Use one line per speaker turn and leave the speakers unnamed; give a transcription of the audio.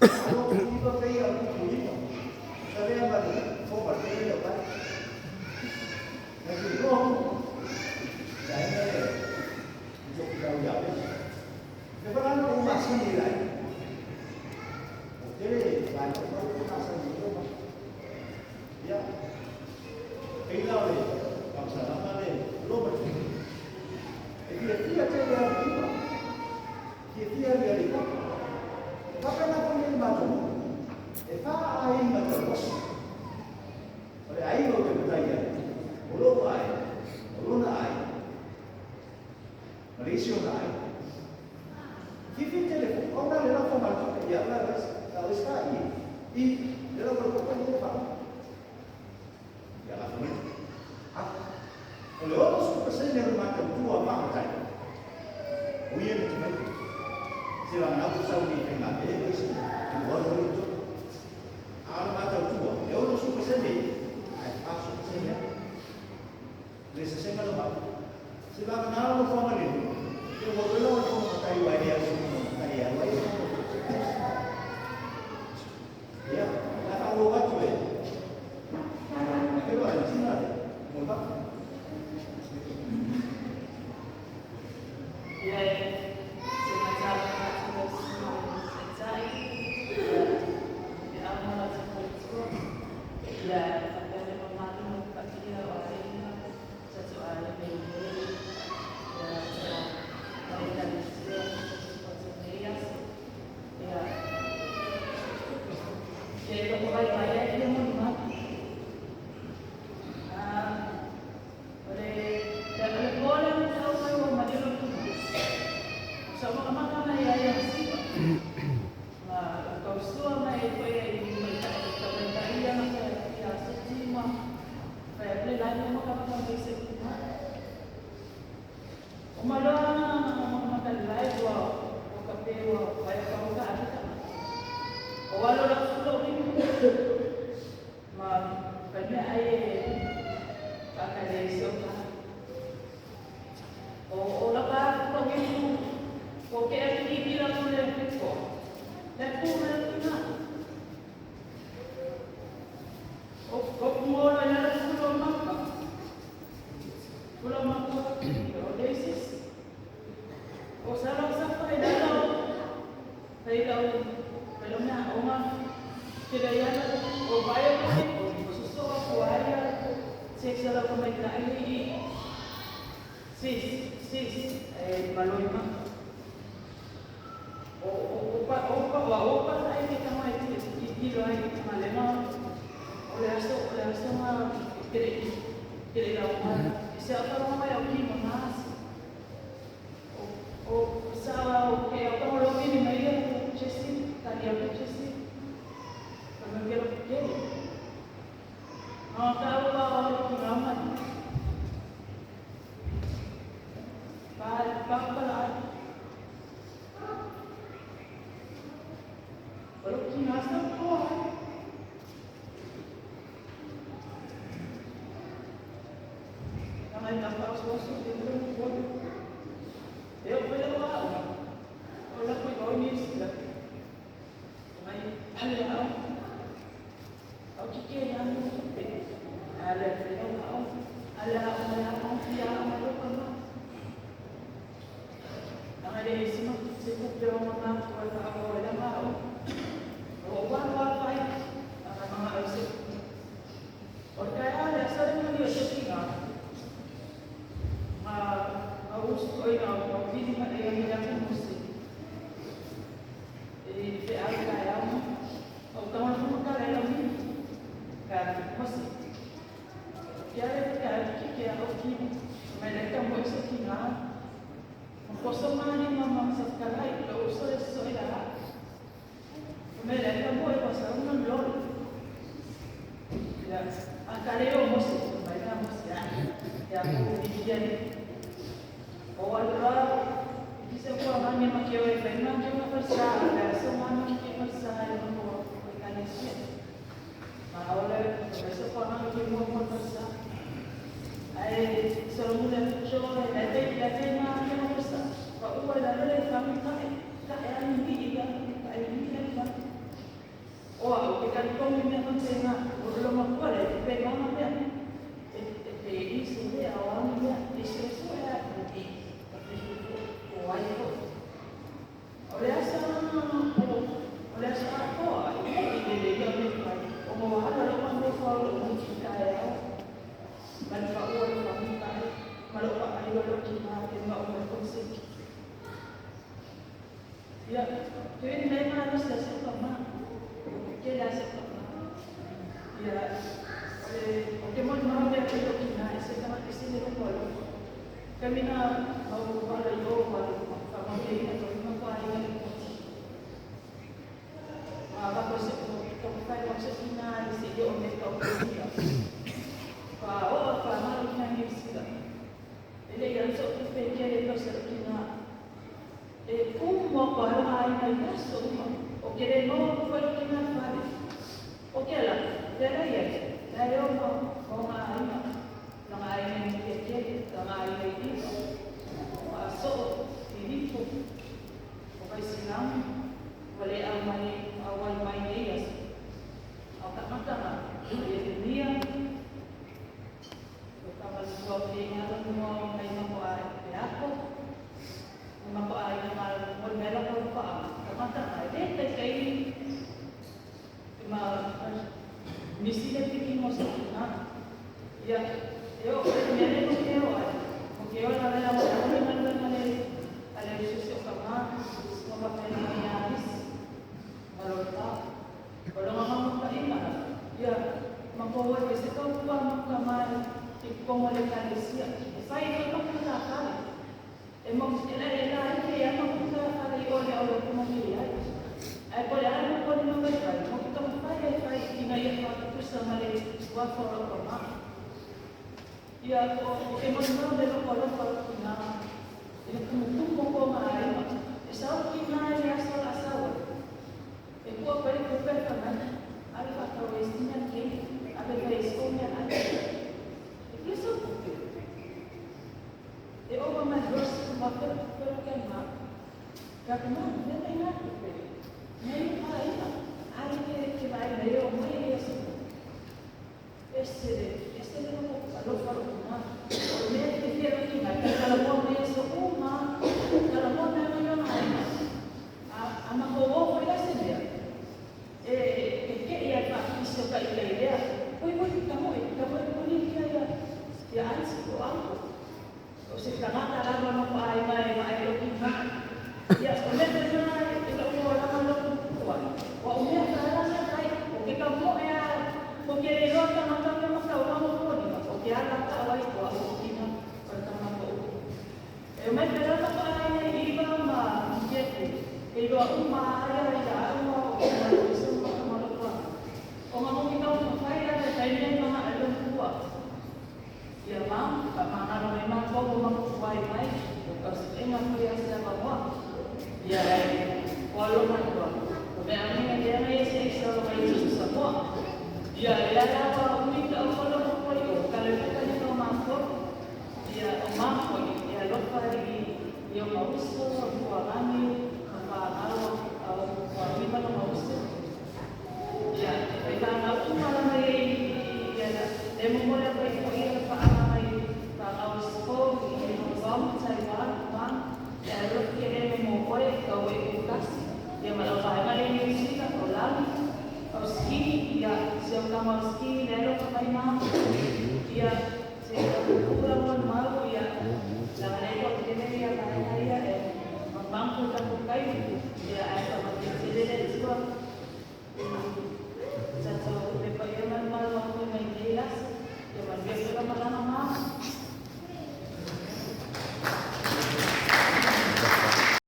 Alo iva pei a kuku ima. Sa lea ma le fo ma le le o kai. Na ki ro ku. Ya ina le. Jo ku tau ya le. Le pa na ku ma sa ni lai. O te le lai ko ku ma sa ni ro ma. Ya. Pei la le. Ka sa na ma le lo ma. E fia fia te le a iva. Fia fia le le pa. Pa ka na ko ni ma tu. E fa ai ma te rosi. O le ai o te putai ai. O lo ai. O lona ai. Ma le isi o na ai. Ki fi te le o na le la fo ma tu ia la la la le sta i. I le la ko ko ni fa. Ia la fo ni. Ha. O le ono su pasene o ma te tua ma tai. O ia me te mai. Se la na tu sa ni te nga e e si. I o lo tu. A lo ma te tua. E ono su pasene. Ai fa su pasene. Le se se lo ma. Se la na lo fo ma ni. E o lo lo fo ma tai wa ia su ma tai ia wa ia. Ia, la fa o wa tu e. E lo a tina le. Mo ba.
Ia se matala se tai ia ama la te faletua ia faapea le mamalu ma le paia o aiga sa to'ale mai nei ia ma ekalesia sa nei aso ia ia e loko vaivai ai ia molimau. O le o le po le tau mai ua malilo tuma sa makamaka mai ai a siva ma kausua mai foi ai mai ta mai ta ia na ka ia se ma fa le la no makamaka mai se kuma o maloa na makamaka lai ua o ka pe ua vai ka ka ata o walo la fulo ni ma fa me ai ka ka le so ka o la ka fulo ni o ke a ki ki la le ko le ku me na o o mo la ya la fulo ma fulo ma ko o leisis o sa la sa fa ila la fa ila o pero me o ma ke la ya o vai o o so ko ai se se la ko mai ta ai sis sis eh maloi ma o o o pa o pa o o pa ai ke ta mai ti ti ti lo ai ma le ma o le aso o le aso ma ke le ke le la o ma se a fa mai o ki ma ma o o sa o ke o ka lo ni mai ia chesi ta ni o chesi pa me ke lo ke no ta o pa o ki ma ma pa pa pa la o lo ki ma sa ko ai na pa so so de lo ko eu fui lá o la ko o ni si la mai ale au au ki ke ya no pe ale fe au au ale au ale au ya au lo ko no ale si no se ku pe o ma ko la o la ma o o wa wa fai a ma au se o ka ale sa le ni o se ki ga ma ma us o ina o vidi ma e ni la ku se e fe au ka au o ka ma ka le la mi ka mo se ke ale ka ki ke au ki me le ka mo se ki na o poso mani ma ma sa ka lai lo so le so ila me le ka mo e pasa un lo ya a ka le o mo se mai na mo se ya ko ni ki ni o ala ki se ko ma ni ma ke o e fa ma ke ma fa sa la so ma ma ke ma sa e no ko ka ni se ma ole se ko ma ke mo mo fa sa ai so mo le cho le te la te ma ke ma fa sa pa u la o mea faapena o lo makua le pe mama mea e pe isi mea o ani mea e suesue a e o ai fo o le asa o le asa atoa e i le le ia me fai o mo wahala lo ma mo fa lo mo ki ka e au ma le fa o le fa mi ka e ma lo pa ai lo ki ma ke ma o me konsi ia te ni me ma no se se pa ma ke la se pa ma ia o ke mo ma me ke lo ki na e se ka ma ke se le ko lo kamina au wala yo ma fa ma ke ina to ma ko ai le ko ma va ko se ko ko fai ko se ina se yo me ko ko fa o fa ma lo ki na ni sila ele ia so ke pe ke le ko se ki na e kumu ko ala ai na ia so o ke le no ko lo ki na fa o ke la te la ia la yo no ko ma ai na na ai ni ke ke na ai ni o so filipo o vai sinam wale au mai au ai mai nei as au ka mata na e nia o ka ma so ke nga no mai ma ko ai te ako ma ko ai na ma mo me la ko pa ka mata na e te kai ma nisi le piki mo sa na ia eu me le no ke o ai o ke o la la mo ni ma ma le ale se se o ka ma mo pa pe na ia is malota o lo ma mo ka ina ia ma ko o ke se ka pa mo ka mai i como le kalesia e fai e ma ka ka e mo e la e ke ia ma ka ka i o le o lo mo ke ia ai ko le ano ko ni mo fai mo ka mo fai e fai ina ia fa tu sa ma le wa fo ro ko ma ia o ke mo no le lo ko lo ko na e ku tu mo ko ma ai ma e sa o ki na ia sa la sa o e ku ko le ko pe fa na ale fa ka o estina ke ave fa esconia ale e ki so ku e o ma ros ma pe pe ke ma ka ko ma ne ne na ku pe ne ai ai ke ke vai le o mai eso ese ese no lo fa lo na o me te fiero ki na ka la mo me so o ma ka la mo me no yo na a a ma ko o ko ya se dia e e ke ia fa iso ka ile idea oi oi ka mo ka mo ko ni kia ya ya ai o au o se ka mata la no ko ai mai mai lo ki ma ia o me te na e lo mo la ma lo ku wa o me ka la na kai o ke ka mo e a o ke le lo ka ma ka ma ka o mo ko ni o ke ala ka wa i ko o ki na o ka ma ko e me te la ko ai nei i ba ma ke te e lo u ma ai ai ya o ma o ma lo so ma ma lo ko o ma mo ki ka mo fai la te tai ne ma ma lo ku ia ma ka ma na ro ma ko mo ma ku ai mai o ka se ma ko ia se ma mo ia e o lo ma ko o me ani me dia me se se lo mai su sa mo ia ia la pa o mi ka o lo ko o ka le ka ni ko ma ko ia o ma ko ia lo fa i ia ma uso ko alani ma pa alo o ko mi ma lo ma uso ia e ta na u ma la mai ia e mo mo le ko ia pa mai pa au sko i no bam Taiwan bam ia lo ke le mo ko e ka o e kas ia ma lo fa ma le ni sika o la o ski ia se o ka ma ski le lo ka mai ma ia se ka ku la mo ma ia la le ko ke le ia ma ia e ma bam ko ta ko kai ia ai ka ma ke se le le